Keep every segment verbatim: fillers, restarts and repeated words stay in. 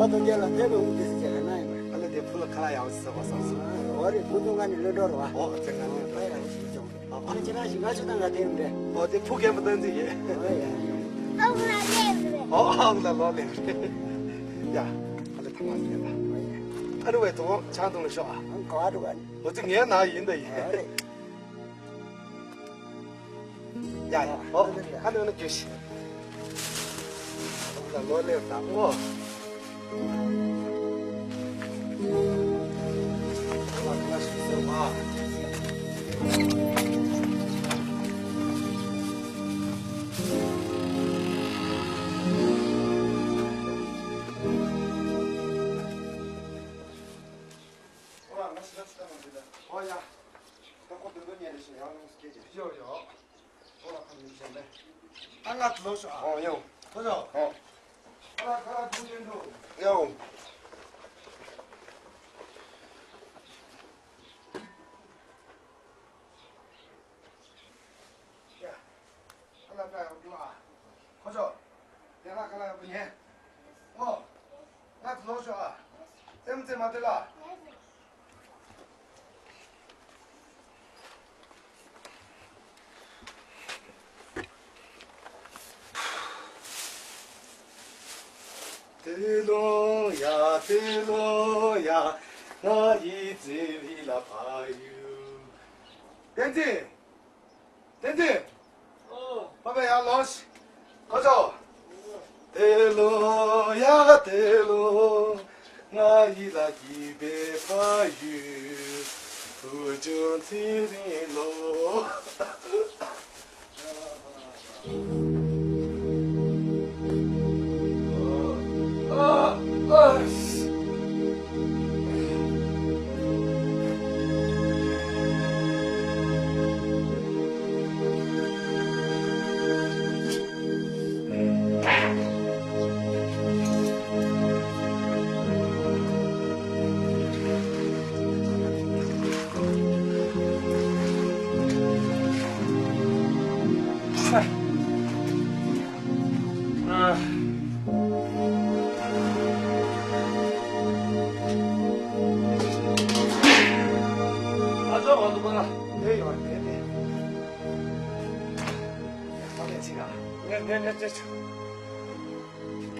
སྟོན་རྒྱལ་ལ་ཕེབས་པའི་དབུ་འདི་ཟེར་གྱི་ང་ན་ཡིན་པ། ཨ་ལེ་དེ་ཕུ་ལ་ཁ་ལག་ཡག་པོ་ཟ་བ་བསམ་སོང་། ཨོ་རེད། ཕུ་ཚོ་ང་ནི་ལོས་འགྲོ་རུ་བ། ཨོ་ཁྱེད་ང་ནི་ཕ་ཡག་པོ་ཞིག་བྱུང་། ཨ་ཁྱེད་རང་ཞིག་ང་ཆུ་དང་ང་དེ་མི་འདྲ། ཨོ་དེ་ཕུ་རྒན་པ་བསྟན་འཛིན་ཡིན། ཨོ་ཡ། ཨོ་ཨ་ལ་ལོ་ལེ་རེད། ཡ་ཨ་ལེ་ཐང་ང་ཟེར་ལ། ཨ་རུ་བའི་དོང་ཆང་འཐུང་ལ་ཤོག་ཨ། ཨང་ག་བ་རུ་བ། ཨོ་ཙི་ངའི་ནང་ཡིན་ད་ཡིན། ཨ་རེད། ཡ་ཡ། ཨོ་ཨ་ནི་ཨ་ནི་རྒྱུ་ཤི། ཨོ་ལ་ལོ་ལེབ་དང་ཨོ། ཨོ་ལ་ལ་ཤི་སོ་མ། ཨོ་ལ་ལ་ཤི་ལ་ཤི་ལ་མ་ཤི་ལ། ཨོ་ཡ། ད་ཁོ་དོན་དུ་ཉལ་ལེ་ཤི་ཡང་ལུང་སྐད་ཅིག་ཡོ་ཡོ། ཨོ་ལ་ཁ་མི་ཤེས་མེད། ཨ་ང་ལོ་ཤོག་ཨོ་ཡོ། ཁོ་ཚོ། ཨོ། ཨ་ལ་ཁ་ལ་ཐུག་ཅན་འགྲོ། ཡོ། ཡ། ཁ་ལ་ཁ་ཡོང་རྒྱུ་ཨ། ཁོ་ཚོ། དེ་ལ་ཁ་ལ་ཡོང་རྒྱུ་ཉན། ཨོ། ང་ལོ་ཤོག་ཨ། རྩེད་མོ་རྩེ་མ་སྡོད་ལ། དེ་ལོ་ཡ་དེ་ལོ་ཡ། ང་ཡི་རྩེ་རི་ལ་ཕ་ཡུལ། བསྟན་འཛིན། བསྟན་འཛིན། ཨོ། པ་པ་ཡར་ལོངས་ཤིག་ཁོ་ཚོ། དེ་ལོ་ཡ་དེ་ལོ། ང་ཡི་ལ་གི་བེ་ཕ་ཡུལ། བུ་ཆུང་ཚེ་རིང་ལོ།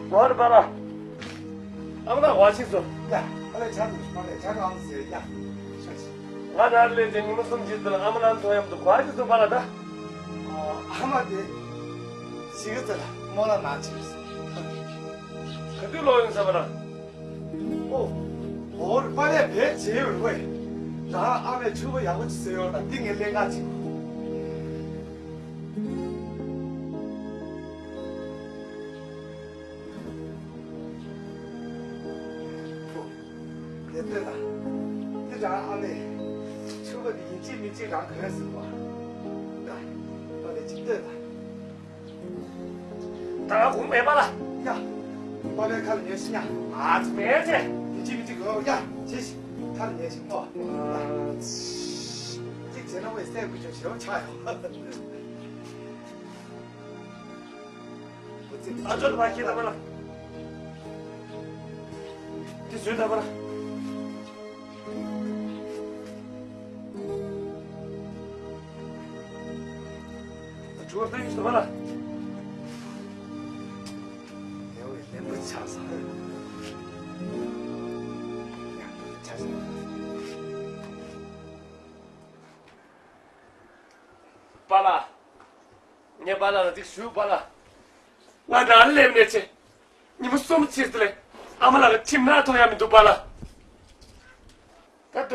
ང་རེ་པ་ལ། ཨ་མ་ན་ཝ་ཆི་སོ། ཡ། ཨ་ལེ་ཆ་དུ་མ་ལེ་ཆ་གང་ཟེར་ཡ། ཤ་ཆི། ང་ན་ལེ་ཅན་ཉི་མ་གསུམ་ཅིག་ཙམ་ཨ་མ་ན་ཐོ་ཡམ་དུ་ཝ་ཆི་སོ་པ་ལ་ད། ཨ་མ་དེ། ཞིག་ཙམ་མོ་ལ་ན་ཆི་སོ། ག་དུས་ལོ་ཡིན་ས་པ་ལ། ཨོ། ཧོར་པ་ལེ་བེད་བྱེད་ཡོད་རེད་ཝེ། རང་ཨ་མས་ཕྱུ་པ་ཡག་པོ་ཅིག་བཟོས་ཡོད་ལ་འདི་ངས་ལེན་ག་ཅིག་དེ་ལྟོས་དང་། འདི་རང་ཨ་མས་ཕྱུ་པ་འདི་ཡིན་གཅིག་མིན་གཅིག་རང་གོན་ཟེར་བ། ད་པ་ལེ་ཅིག་ལྟོས་དང་། ད་ག་གུང་མེད་པ་ལ། ཡ། པ་ལེ་ཁ་ལ་ཉོན་ཤི་ཉ། ཨ་ཙི་མེད་ཅེ། ཡིན་གཅིག་མིན་གཅིག་གོན་ཡ། ཅི་ཞིག་ཁ་ལ་ཉོན་ཤི་མོ། ཅིག་བྱས་ན་ཝེ་སེ་གུ་ཆོ་ཆེ་བ་ཆགས་ཡོང་། ཨ་ཅོ་ད་བ་ཁྱེད་ད་བ་ལ། དེ་བཟོས་ད་བ་ལ། ད་ཅུ་བ་ད་ཡིན་ད་བ་ལ། དེ་བས་ལེན་པོ་ཆགས་ས། ཡ་ཆགས་ས། པཱ་ལགས། ངས་པཱ་ལགས་ལ་ཅིག་ཞུ་པཱ་ལགས། ང་ད་ལ་སླེབས་ནས་ཆེ། ཉིན་མོ་གསུམ་ཕྱིན་ཙམ་ལས་ཨ་མ་ལགས་ཀྱི་ཁྲིམས་ནག་ཐོན་ཡ་མི་འདུག་པཱ་ལགས། ད་ལྟོས་ད།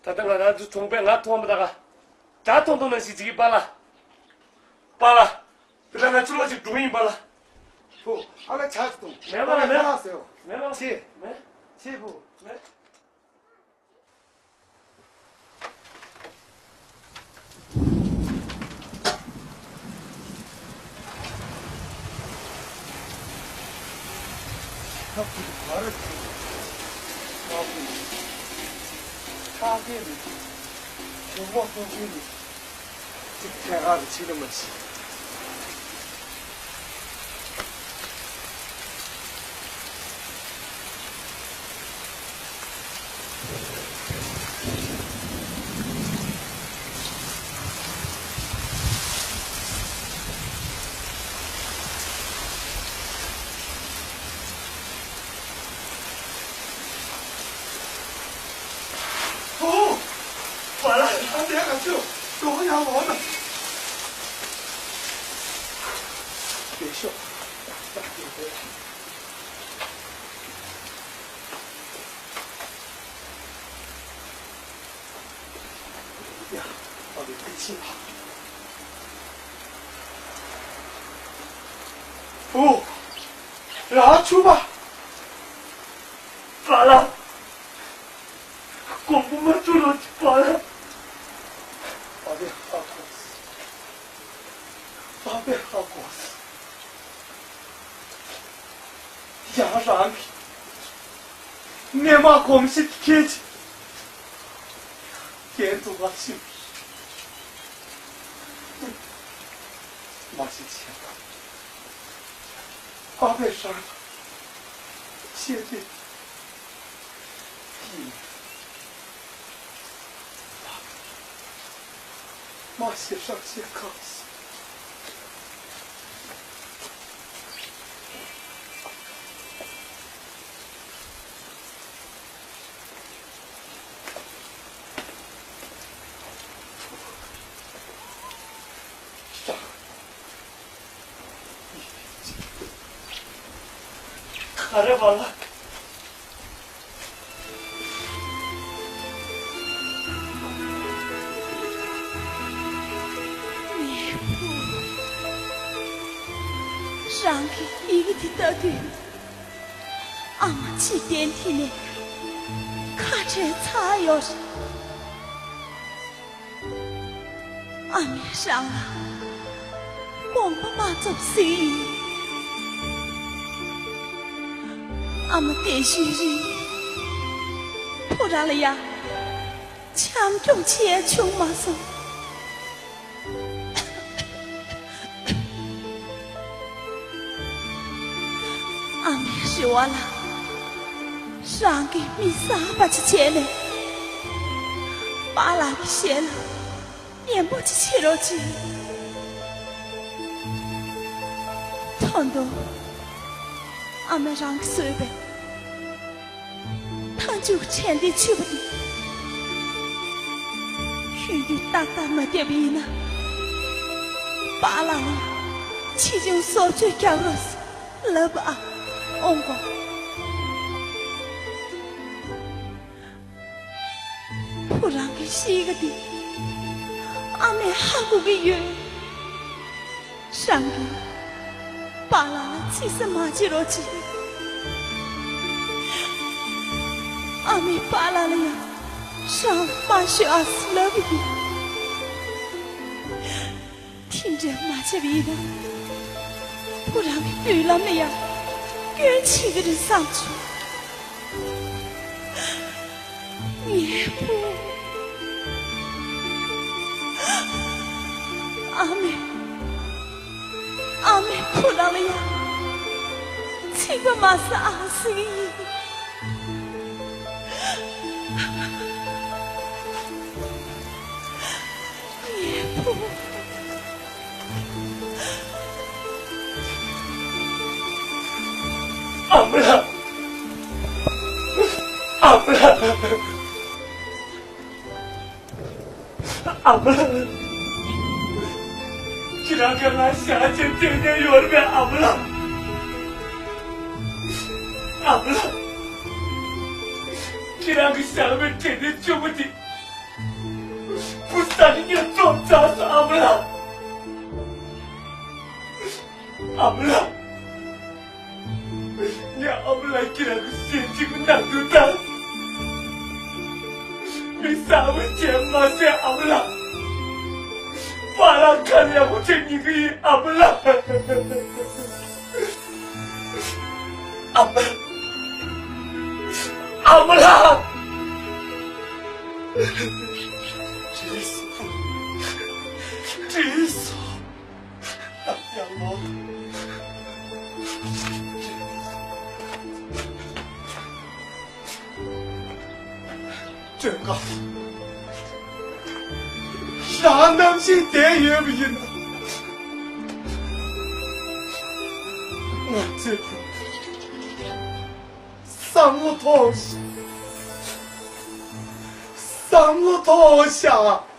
ད་ལྟ་ང་རང་ཚོའི་གྲོང་པས་ང་མཐོང་མ་ད་ག་དགྲ་མཐོང་མཐོང་ནང་བཞིན་བྱེད་ཀྱི་པཱ་ལགས། པཱ་ལགས། དེ་ལ་ང་ཕྱི་ལོགས་ཅིག་འགྲོ་གི་ཡིན་པཱ་ལགས། ཧོ། ཨ་ལ་ཆགས་སུ་གཏོང་། མེད་པ་ལ་མེད། ལགས་ཟེར་ཡོ། མེད་པ་ལ་ཆེ། མེད། ཆེ་བུ། མེད། ཁ་ཕུ་ག་ར་ཅིག་ཁ་ཕུ་ཁ་སྐད་རེད། ཞོགས་པ་སོང་ཚུལ་རེད། ཅིག་ཁྱད་ག་རེ་ཕྱི་ལ་མ་ཕྱི། ཀྲུང་དབྱང་ལོག་ན། བདེ་ཤོག་ཡ། ཨ་ལེ་བདེ་ཆེན་ལགས། ཨོ། རང་ཆུ་པ། པཱ་ལགས། དགོངས་པ་མ་ཚོམ་རོགས་གྱིས་པཱ་ལགས། ཨ་ཕའི་ཧ་གོ། ཨ་ཕའི་ཧ་གོ། ཡང་རང་གི་སྨན་མ་གོམས་གཤིས་ཁྱེད་ཀྱིས་རྒྱན་དུ་མ་ཕྱིན། མ་ཤི་བྱས་ད། ཨ་ཕའི་ཧྲང་ཤེས་ཏེ། ཡིན། མ་ཤི་ཧྲང་ཤེས་ཁག་སོང་། ག་རེ་བ་ལ། ངའི་བུ། རང་གི་ཡི་གེ་འདི་ལྟ་དུས། ཨ་མ་འཇིག་རྟེན་འདི་ནས་ཁ་བྲལ་ཚར་ཡོད་རེད། ཨ་མས་རང་ལ་དགོངས་པ་མ་ཚོམ་ཟིག་ཡིན། ཨ་མ་བདེ་ཤོས་རིང་ཁོ་རང་ལ་ཡང་བྱམས་སྐྱོང་བྱས་བྱུང་མ་སོང་། ཨ་མའི་རེ་བ་ལ་རང་གིས་མི་གསར་པ་ཅིག་བྱས་ནས་པཱ་ལགས་ཀྱི་ཞལ་ལ་སྙན་པོ་ཅིག་བྱེད་རོགས་གྱིས། ད་དུང་ཨ་མས་རང་གིས་བཟོས་པའི་མཐའ་མཇུག་དྲན་རྟེན་མཆོད་པ་འདི་ཤིན་ཏུ་ཏག་ཏག་མ་བརྒྱབ་པ་ཡིན་ན། པཱ་ལགས་ལ་ཆེ་ཆུང་སོར་ཆུད་རྒྱག་རོགས་ལབ་ཨ། ཨོང་ཀོ། བུ་རང་གི་གཤིས་ཀ་འདི་ཨ་མས་ཧ་གོ་གི་ཡོད། རང་གིས་པཱ་ལགས་ལ་ཚིག་གསོ་མ་བྱེད་རོགས་གྱིས། ཨ་མས་པཱ་ལགས་ལ་ཡང་རང་མ་ཤོད་ཨ་ཟེར་ལབ་ཡིན། དེ་འདྲ་མ་བྱས་པ་ཡིན་ན་བུ་རང་གི་མདུན་ལམ་ལ་ཡང་སྐྱོན་ཆེ་གི་རེད་བསམ་བྱུང་། ངའི་བུ། ཨ་མས། ཨ་མས་བུ་རང་ལ་ཡང་ཚིག་པ་མ་ཟ་ཨ་ཟེར་གི་ཡིན། ངའི་བུ། ཨ་མ་ལགས། ཨ་མ་ལགས། ཨ་མ་ལགས། ཁྱེད་རང་གིས་ང་ཞག་གཅིག་བསྡད་མཁན་ཡོད་རེད་པས་ཨ་མ་ལགས། ཨ་མ་ལགས། ཁྱེད་རང་གིས་བཞག་པའི་དྲན་རྟེན་བཅུ་པོ་དེ། བུ་ས་ནས་ངས་བཙོང་ཚར་སོང་ཨ་མ་ལགས། ཨ་མ་ལགས། ངས་ཨ་མ་ལགས་ཁྱེད་རང་གི་ཞལ་གཅིག་པུ་གནང་རྒྱུ་དང་། མི་གསར་པ་བྱས་མ་ཟད་ཨ་མ་ལགས། པཱ་ལགས་ཁ་ལ་ཡག་པོ་བྱེད་ཉན་གི་ཡིན་ཨ་མ་ལགས། ཨ་མ། ཨ་མ་ལགས། བྲིས་སོང་། བྲིས་སོང་། ཡང་ལོ། སྒྲོལ་དཀར། རང་ནམ་ཞིག་བསྡད་ཡོད་པ་ཡིན་ན། ང་ཚོས་བསམ་བློ་ཐོངས་ཤིག་བསམ་བློ་ཐོངས་ཤག